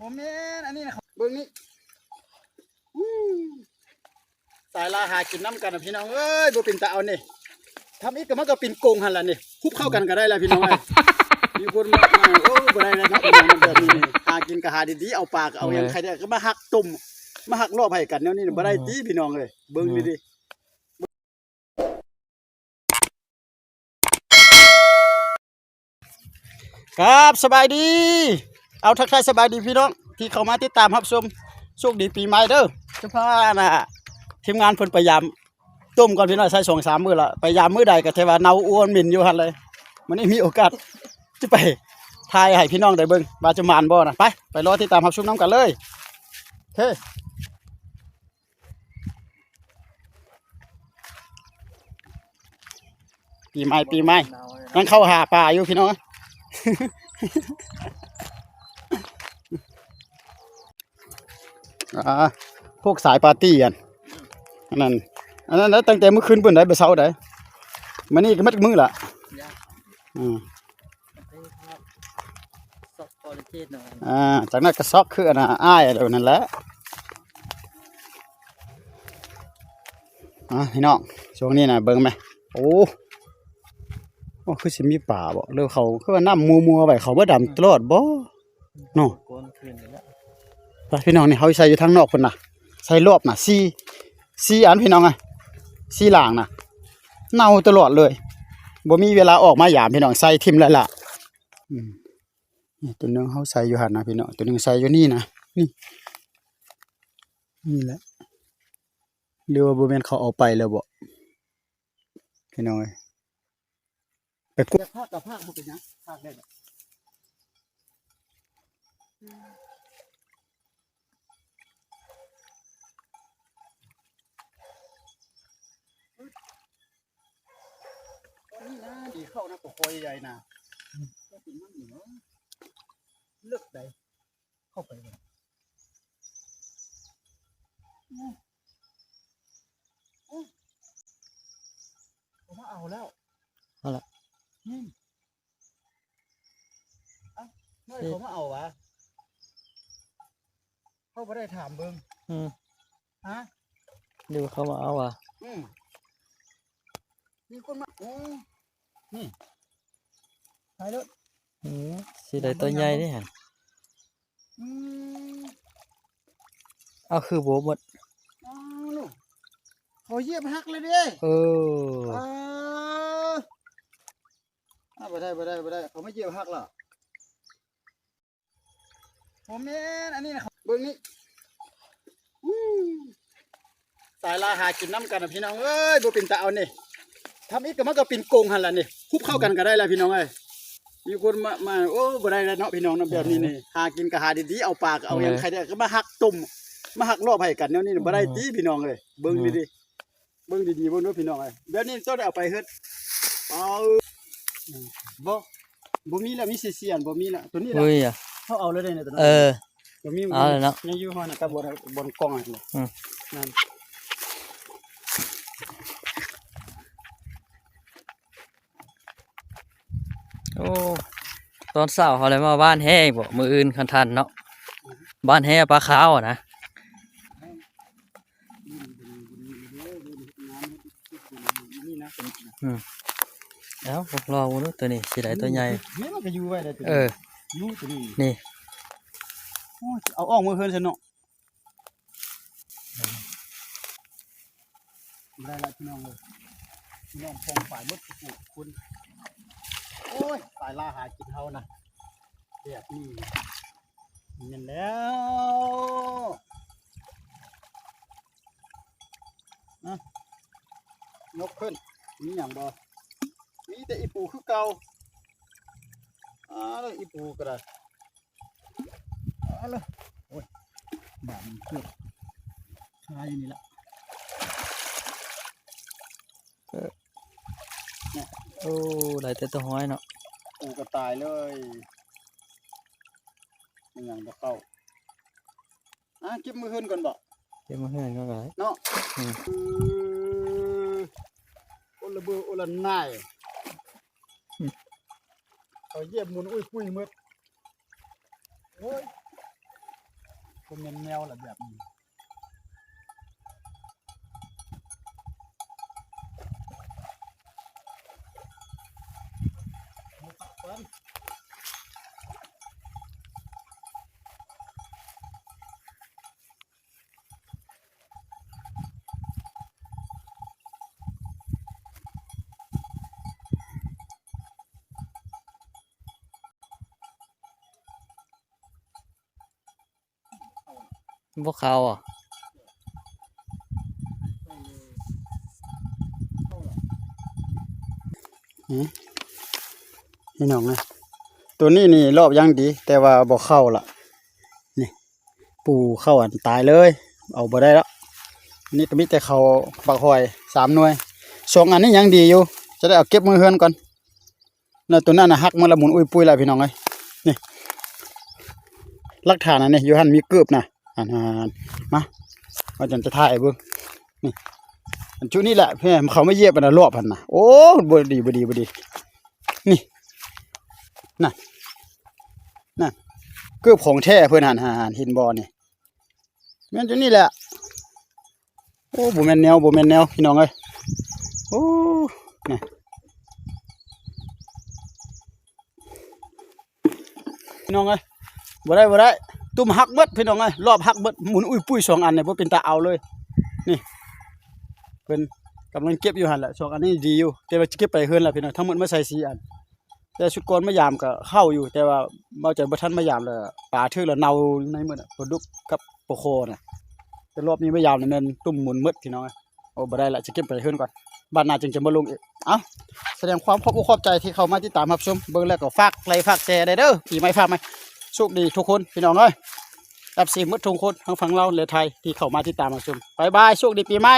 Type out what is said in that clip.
ບໍ່ແມ່ນ ອັນນີ້ນະ ເບິ່ງນີ້ ອູ້ ສາຍລາວຫາກິນນຳກັນນະ ພີ່ນ້ອງເອີຍ ບໍ່ເປັນຕາເອົານີ້ ທຳອິດກໍມັນກໍເປັນກົງຫັ້ນລະນີ້ ຄຸບເຂົ້າກັນກໍໄດ້ລະ ພີ່ນ້ອງເອີຍ ມີຄົນມາ ໂອ້ ບໍ່ໄດ້ແລ້ວເນາະ ພີ່ນ້ອງ ແບບນີ້ນີ້ ຫາກິນກໍຫາດີໆ ເອົາປາກໍເອົາຫຍັງ ເອີ ໃຄໄດ້ກໍມາຫັກຕົ້ມ ມາຫັກລອບໃຫ້ກັນແນວນີ້ບໍ່ໄດ້ຕິ ພີ່ນ້ອງເອີຍ ເບິ່ງດີໆ. ຄັບ ສະບາຍດີ ເອົາ ທັກທາຍສະບາຍດີພີ່ນ້ອງທີ່ເຂົ້າມາຕິດຕາມຮັບຊົມ ໂຊກດີປີໃໝ່ເດີ ຈະພາ ນະ ທີມງານເພິ່ນໄປຢາມຕົ້ມກ່ອນ ພີ່ນ້ອງ ໃຊ້ສອງສາມມື້ລະ ໄປຢາມມື້ໃດກໍແຕ່ວ່າເນົ່າອວນເໝັນຢູ່ຫັ້ນເລີຍ ມື້ນີ້ມີໂອກາດຈະໄປຖ່າຍໃຫ້ພີ່ນ້ອງໄດ້ເບິ່ງວ່າຈະໝານບໍ່ນະ ໄປ ໄປລໍຕິດຕາມຮັບຊົມນຳກັນເລີຍ ເອີ. ປີໃໝ່ ປີໃໝ່ ຍັງເຂົ້າຫາປາຢູ່ພີ່ນ້ອງ ອ່າ ພວກສາຍປາຕີ້ອັນ ອັນນັ້ນ ອັນນັ້ນນະ ຕັ້ງແຕ່ມື້ຄືນພຸ້ນໄດ໋ ບໍ່ເຊົ້າໄດ໋ ມື້ນີ້ກໍໝົດມື້ລະ ອືມ ຊັອກຄໍລາເຈນເນາະ ອ່າ ຈາກນັ້ນກໍຊັອກຄືອັນນ່າ ອ້າຍແລ້ວນັ້ນແຫຼະ ອ່າ ພີ່ນ້ອງ ຊ່ວງນີ້ນະ ເບິ່ງແມ ໂອ້ ໂອ້ ຄືຊິມີປາບໍ່ ຫຼືເຂົາ ຄືວ່ານ້ຳມົວໆໄວ້ ເຂົາບໍ່ດຳຕະຫຼອດບໍ່ເນາະ ໄປ ພີ່ນ້ອງ ນີ້ເຮົາໃສ່ຢູ່ທາງນອກພຸ້ນນະ ໃສ່ລອບນະ ສີ່ ສີ່ອັນ ພີ່ນ້ອງເອີຍ ສີ່ຫຼາງນະ ເນົ່າຕະຫຼອດເລີຍ ບໍ່ມີເວລາອອກມາຢາມ ພີ່ນ້ອງ ໃສ່ຖິ້ມແລ້ວລະ ອືມ ນີ້ ຕົວໜຶ່ງເຮົາໃສ່ຢູ່ຫັ້ນນະພີ່ນ້ອງ ຕົວໜຶ່ງໃສ່ຢູ່ນີ້ນະ ນີ້ ນີ້ແຫຼະ ຫຼືວ່າບໍ່ແມ່ນເຂົາເອົາໄປແລ້ວບໍ ພີ່ນ້ອງເອີຍ ໄປກວດ ພາກກັບພາກບໍ່ເປັນຫຍັງ ພາກໄດ້ດອກ ຕອນນີ້ນະ ດີເຂົ້ານະ ກໍຄ່ອຍໃຫຍ່ນະ ອືມ ກໍເປັນມັນຢູ່ເນາະ ເລິກໃດ ເຂົ້າໄປເບິ່ງ ອືມ ອືມ ເຂົາມາເອົາແລ້ວ ເອົາລະ ອືມ ເອົ້າ ນ້ອຍເຂົາມາເອົາຫວາ ເຮົາບໍ່ໄດ້ຖາມເບິ່ງ ອືມ ຮະ ຫຼືວ່າເຂົາມາເອົາຫວາ ອືມ ມີຄົນມາ ໂອ້ ນີ້ ໄປໂລດ ອືມ ຊິໄດ້ຕົວໃຫຍ່ເດ້ຫັ້ນ ອືມ ເອົາຄືບໍ່ໝົດ ອ້າວ ເຂົາຢຽບຫັກແລ້ວເດ້ ເອີ ເອີ ອ່າ ບໍ່ໄດ້ ບໍ່ໄດ້ ບໍ່ໄດ້ ເຂົາມາຢຽບຫັກແລ້ວ ບໍ່ແມ່ນ ອັນນີ້ນະ ເບິ່ງນີ້ ອູ້ ສາຍລາວຫາກິນນຳກັນນະ ພີ່ນ້ອງເອີຍ ບໍ່ເປັນຕາເອົານີ້ ທຳອິດກໍມັນກໍເປັນກົງຫັ້ນລະນີ້ ຄຸບເຂົ້າກັນກໍໄດ້ລະ ພີ່ນ້ອງເອີຍ ມີຄົນມາ ມາ ໂອ້ ບໍ່ໄດ້ແລ້ວເນາະ ພີ່ນ້ອງເນາະ ແບບນີ້ນີ້ ຫາກິນກໍຫາດີໆ ເອົາປາກໍເອົາຫຍັງ ເອີ ໃຄໄດ້ກໍມາຫັກຕົ້ມ ມາຫັກລອບໃຫ້ກັນແນວນີ້ບໍ່ໄດ້ຕິ ພີ່ນ້ອງເອີຍ ເບິ່ງດີໆ ເບິ່ງດີໆ ເບິ່ງເດີພີ່ນ້ອງເອີຍ ແບບນີ້ຕ້ອງໄດ້ເອົາໄປເຮັດ ເອົາ ບໍ່ ບໍ່ມີແລ້ວ ມີເສຍໆ ບໍ່ມີແລ້ວ ຕົວນີ້ລະ ເອີຍ ເຮົາເອົາແລ້ວເດ້ ຕົວນັ້ນ ເອີ ຕົວມີ ເອົາແລ້ວເນາະ ຍັງຢູ່ຫັ້ນນະ ກັບບ່ອນ ບ່ອນກ້ອງຫັ້ນນະ ອືມ ນັ້ນ. ໂອ້ ຕອນເຊົ້າເຮົາແລ້ວມາຫວ່ານແຫອີກບໍ່? ມື້ອື່ນຄັນທັນເນາະ ຫວ່ານແຫປາຂາວນະ ອືມ ເອົາ ລອງເບິ່ງດູ ຕົວນີ້ຊິໄດ້ຕົວໃຫຍ່ ເອີ ຢູ່ຕົວນີ້ ນີ້ ໂອ້ຍ ເອົາອອກມື້ເຮືອນຊັ້ນເນາະ. ບໍ່ໄດ້ລະພີ່ນ້ອງເອີຍ ພີ່ນ້ອງປ້ອງປາຍໝົດທຸກຜູ້ທຸກຄົນ ໂອ້ຍ ສາຍລ່າຫາກິນເຮົານະ ແບບນີ້ແມ່ນແລ້ວ ອະ ຍົກຂຶ້ນ ມີຫຍັງບໍ່? ມີແຕ່ອີ່ປູຄືເກົ່າ ອາ ອີ່ປູກໍໄດ້ ອາ ໂອ້ຍ ບາດນີ້ເກືອບຄາຢູ່ນີ້ລະ ເອີ ໂອ້ ໄດ້ແຕ່ຕົວຫ້ອຍເນາະ ປູກໍຕາຍເລີຍ ມັນຍັງບໍ່ເຂົ້າ ອາ ເກັບມື້ເຮືອນກ່ອນບໍ? ເກັບມື້ເຮືອນກ່ອນກໍໄດ້ເນາະ ອືມ ເອີ ໂອລະເບີໂອລະນາຍ ອືມ ເຂົາຢຽບໝູນອຸ້ຍປຸ້ຍໝົດ ໂອ້ຍ ແມ່ນແນວລະແບບນີ້ ບໍ່ເຂົ້າ ອືມ ພີ່ນ້ອງເອີຍ ໂຕນີ້ນີ້ລອບຢ່າງດີ ແຕ່ວ່າບໍ່ເຂົ້າລະ ນີ້ ປູເຂົ້າອັນຕາຍເລີຍ ເອົາບໍ່ໄດ້ລະ ນີ້ກໍມີແຕ່ເຂົ້າບັກຫອຍສາມໜ່ວຍ ສອງອັນນີ້ຍັງດີຢູ່ ຈະໄດ້ເອົາເກັບເມືອເຮືອນກ່ອນ. ນະ ໂຕນັ້ນນະຫັກໝົດລະ ໝູນອຸ້ຍປຸ້ຍລະ ພີ່ນ້ອງເອີຍ ນີ້ ຫຼັກຖານອັນນີ້ ຢູ່ຫັ້ນມີເກີບນະ ອັນ ອັນ ມາ ວ່າຈັ່ງຈະຖ່າຍໃຫ້ເບິ່ງ ນີ້ ອັນຈຸດນີ້ແຫຼະ ເຂົາມາຢຽບອັນລອບຫັ້ນນະ ໂອ້ ບໍ່ດີ ບໍ່ດີ ບໍ່ດີ ນີ້ ນັ້ນ ນັ້ນ ເກີບຂອງແທ້ເພິ່ນຫັ້ນ ຫັ້ນ ເຫັນບໍ່ນີ້ ແມ່ນຈຸດນີ້ແຫຼະ ໂອ້ ບໍ່ແມ່ນແນວ ບໍ່ແມ່ນແນວ ພີ່ນ້ອງເອີຍ ໂອ້ ນີ້ ພີ່ນ້ອງເອີຍ ບໍ່ໄດ້ ບໍ່ໄດ້ ຕຸ້ມຫັກໝົດ ພີ່ນ້ອງເອີຍ ລອບຫັກໝົດ ໝູນອຸ້ຍປຸ້ຍສອງອັນນີ້ ບໍ່ເປັນຕາເອົາເລີຍ ນີ້ ເພິ່ນກຳລັງເກັບຢູ່ຫັ້ນແຫຼະ ສອງອັນນີ້ດີຢູ່ ແຕ່ວ່າຈະເກັບໄປເຮືອນລະ ພີ່ນ້ອງ ທັງໝົດມາໃສ່ສີ່ອັນ ແຕ່ຊຸດກ່ອນມາຢາມກໍເຂົ້າຢູ່ ແຕ່ວ່າເບົາໃຈບໍ່ທັນມາຢາມ ແລ້ວປາຖືກແລ້ວເນົ່າໃນມື້ນະ ປາດຸກກັບປາຄໍນະ ແຕ່ລອບນີ້ມາຢາມນີ້ແມ່ນຕຸ້ມໝູນໝົດ ພີ່ນ້ອງເອີຍ ໂອ້ ບໍ່ໄດ້ລະ ຈະເກັບໄປເຮືອນກ່ອນ ບາດໜ້າຈຶ່ງຈະມາລົງອີກ ເອົ້າ ສະແດງຄວາມຂອບອົກຂອບໃຈທີ່ເຂົ້າມາຕິດຕາມຮັບຊົມ ເບິ່ງແລ້ວກໍຝາກໄລຄ໌ ຝາກແຊໄດ້ເດີ ປີໃໝ່ຝາກໃໝ່ ໂຊກດີທຸກຄົນ ພີ່ນ້ອງເອີຍ ເອັຟຊີ ໝົດທຸກຄົນ ທັງຝັ່ງລາວ ແລະ ໄທ ທີ່ເຂົ້າມາຕິດຕາມຮັບຊົມ ບາຍບາຍ ໂຊກດີປີໃໝ່.